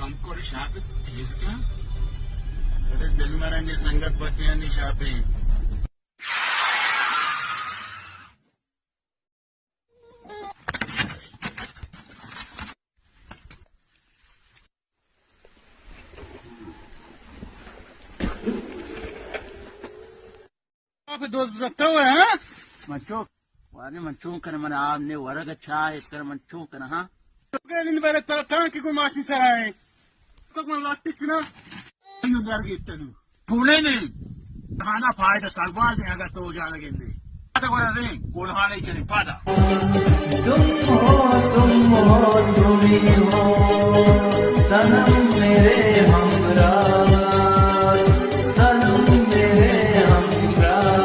ہم کو شاپ تیز کا۔ ارے دل مرنگے سنگت پٹیانی شاپیں۔ آپ دوست بزرگ تو ہے، ہاں؟ من چون؟ وارے من چون کناں، من آپ نے ورگ چاہ ات کر من چون کناں، ہاں؟ تو گرین بارے تر ٹانکی کو ماشین سر آئے۔ تو من لاٹی چنا۔ یوں در گیت تلو۔ پونے نے۔ ہانا فائدہ سرباز ہیں اگر تو جانا گندے۔ پتہ گورا رہیں، گولہانے چنے پادا۔ تم ہو، تم ہو، تم ہی ہو، صنم میرے ہمراہ، صنم میرے ہمراہ۔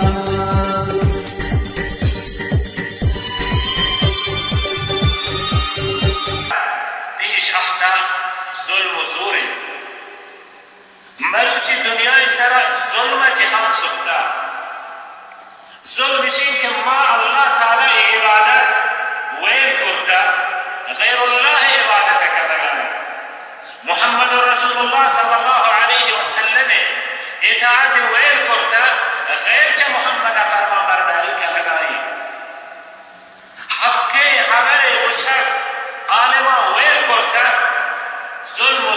پیش ہفتہ ظلم و زور انت۔ مروچی دنیای سرا ظلم ء چہ ہم زرتہ۔ ظلم اشی کہ ما اللہ تعالی ء عبادت ویل کرتہ، غیر اللہ ء عبادت ء کنگا ایں۔ محمد رسول اللہ صلی اللہ علیہ وسلم ء اطاعت ویل کرتہ، غیر چہ محمد ء فرمان برداری کنگا ایں۔ حقیں ہبرے گوشگ عالماں ویل کرتگ، ظلم و